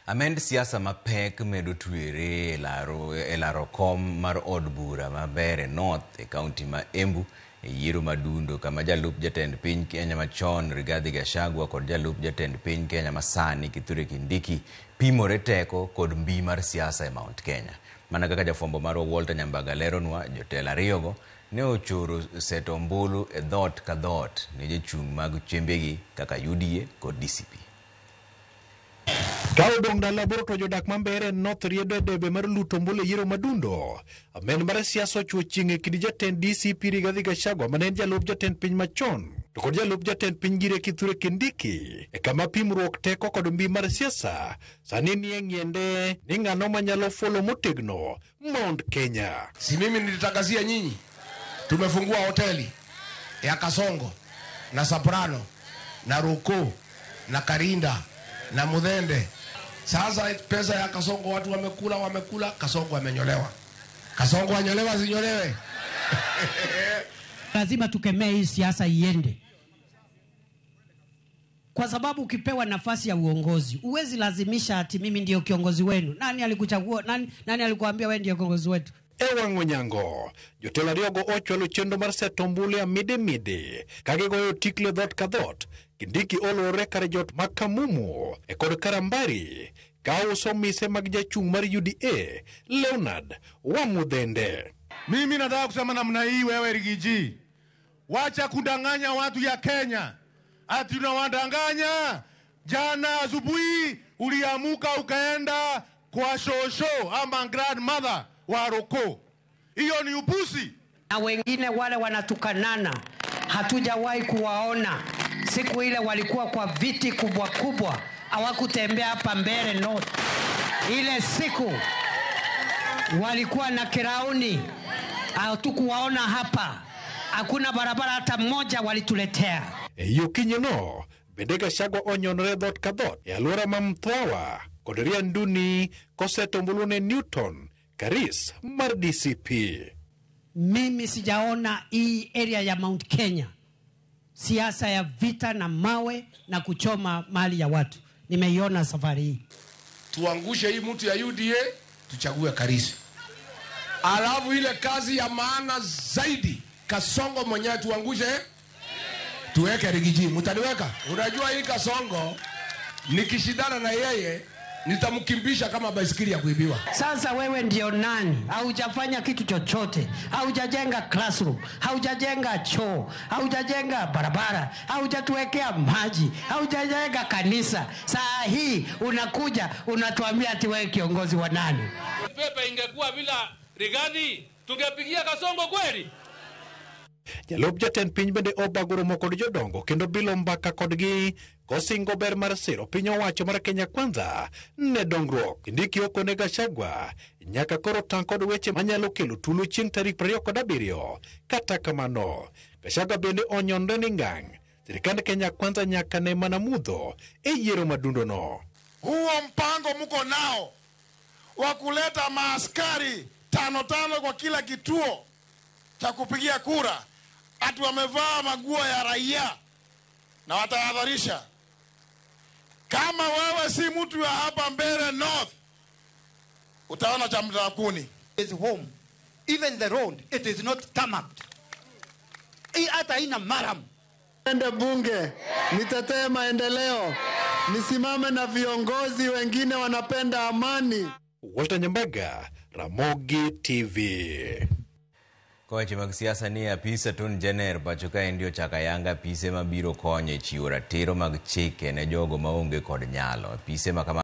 Amend siasa mapek medo twere e laro kom mar od bura ma Mbeere North e kaunti ma Embu e yiero madundo kama jalup jatend piny Kenya machon Rigathi Gachagua kod jalup jatend piny Kenya masani Kithure Kindiki pimore teko kod mbi mar siasa e Mount Kenya. Mana kaka jafwambo marwa Walter Nyambaga leronwa, jotelo ariyogo ne ochoro seto ombulu e dhoot ka dhoot ne jochung' mag chembegi kaka UDA kod DCP. Ka odong' ndalo 8 to jodak ma Mbeere North riedo e debe mar luto ombulu e yiero madundo. Amen mar siasa ochuo chieng' e kind jatend DCP Rigathi Gachagua mane en jalup jatend piny machon to kod jalup jatend piny gire Kithure Kindiki e kama pimruok teko kod mbi mar siasa sani nie ng'iende ni ng'ano manyalo fuolo motegno Mount Kenya. Si mimi nilitangazia nyinyi, tumefungua hoteli ya Kasongo na Soprano na Ruku na Karinda na Mudhende. Sasa pesa ya Kasongo watu wamekula, wamekula, Kasongo amenyolewa. Kasongo anyolewa, asinyolewe? Lazima tukemee hii siasa iende, kwa sababu ukipewa nafasi ya uongozi huwezi lazimisha ati mimi ndio kiongozi wenu. Nani alikuchagua? Nani alikuambia wewe ndio kiongozi wetu? E wang' Onyango, jotelo ariyogo ochwalo chenro mar seto ombulu e amide mide ka gigoyo tikle dhoot ka dhoot. Kindiki olwore kar jot ma Kamumu e kod Karambari ka uso mise mag jachung' mar UDA Leonard Wamudhende. Mimi nataka kusema namna hii, wewe Riggy G, wacha kudanganya watu ya Kenya ati unawadanganya. Jana asubuhi uliamuka ukaenda kwa shosho ama grandmother wa Roko. Hiyo ni upusi. Na wengine wale wanatukanana hatujawahi kuwaona. Siku ile walikuwa kwa viti kubwa kubwa, hawakutembea hapa Mbeere North. Ile siku walikuwa na kirauni, hatukuwaona hapa. Hakuna barabara hata moja walituletea. E yo kinyeno, bende Gachagua onyonore dhoot ka dhoot e alwora ma Mtwawa kod Rianduni koseto ombulu ne Newton Karis mar DCP. Mimi sijaona hii area ya Mount Kenya siasa ya vita na mawe na kuchoma mali ya watu. Nimeiona safari hii. Tuangushe hii mtu ya UDA, tuchague Karisi. Alafu ile kazi ya maana zaidi, Kasongo mwenyewe tuangushe, tuweke Riggy G. Mtaniweka? Unajua hii Kasongo nikishindana na yeye nitamkimbisha kama baisikeli ya kuibiwa. Sasa wewe ndio nani? Haujafanya kitu chochote. Haujajenga classroom, haujajenga choo, haujajenga barabara, haujatuwekea maji, haujajenga kanisa. Saa hii unakuja unatuambia ati wewe kiongozi wa nani? Pepe ingekuwa bila Rigathi tungepigia Kasongo kweli? Jalup jatend piny bende obago romo kod jodongo kendo bilo mbaka kodgi kosingo ber mar siro piny owacho mar Kenya Kwanza ne dongruok. Kindiki okone Gachagua nyaka koro tang' kod weche manyalo kelo tulo chieng' tarik 27. Kata kamano, Gachagua bende onyonre ni ngang' sirikand Kenya Kwanza nyaka ne mana mudho e yiero madundono. Huo mpango mko nao wa kuleta maaskari 5-5 kwa kila kituo cha kupigia kura, ati wamevaa maguo ya raia, na watahadharisha kama wewe si mtu wa hapa Mbeere North utaona cha mtakuni. Is home, even the road, it is not tarmacked. Hii hata ina maram. Ende bunge, nitetee maendeleo, nisimame na viongozi wengine wanapenda amani. Walter Nyambaga, Ramogi TV. Koweche mag siasa ni apis Attorney General pacho kaendi ochako ayanga apise mabiro konyo e chiwo ratiro mag chike ne jogo maonge kod nyalo. Apise ma kamago